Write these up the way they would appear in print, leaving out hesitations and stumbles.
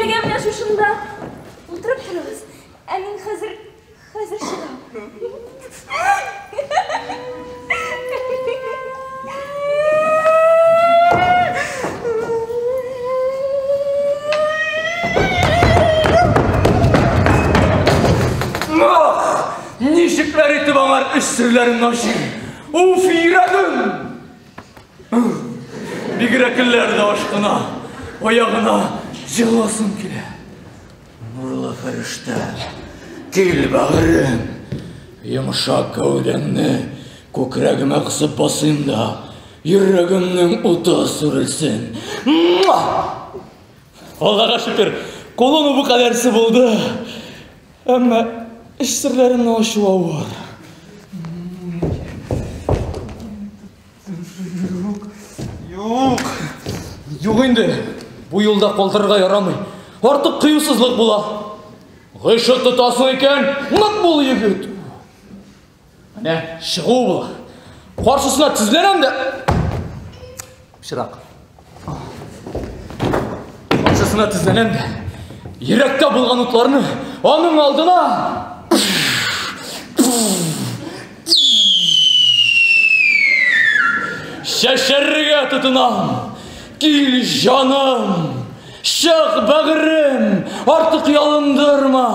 Әлегә менә шушында утырып торыгыз. Ә мин хәзер, хәзер чыгам. Ах! Ничекләр итеп аңар эш серләрен ачыйм? Уф, йөрәгем! Бигрәкләр дә ашкына, аягына җыласым килә. Нурлы фәрештә, кил бәгырем, йомшак гәүдәңне күкрәгемә кысып басыйм да, йөрәгемнең уты сүрелсен. Аллага шөкер, кулын үбү кадәрсе булды. Әмма эш серләремне ачу авыр. Юк, юк, юк инде. Бу юлда калдырырга ярамый. Артык кыюсызлык була. Гыйшык тотасың икән, нык бул, егет. Менә чыгу була. Каршысына тезләнәм дә. Пычрак. Каршысына тезләнәм дә. Йөрәктә булган утларны аның алдына чәчәргә тотынам. Кил, җаным, чык, бәгырем, артык ялындырма.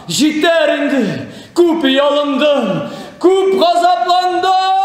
Җитәр инде, күп ялындым, күп газапландым.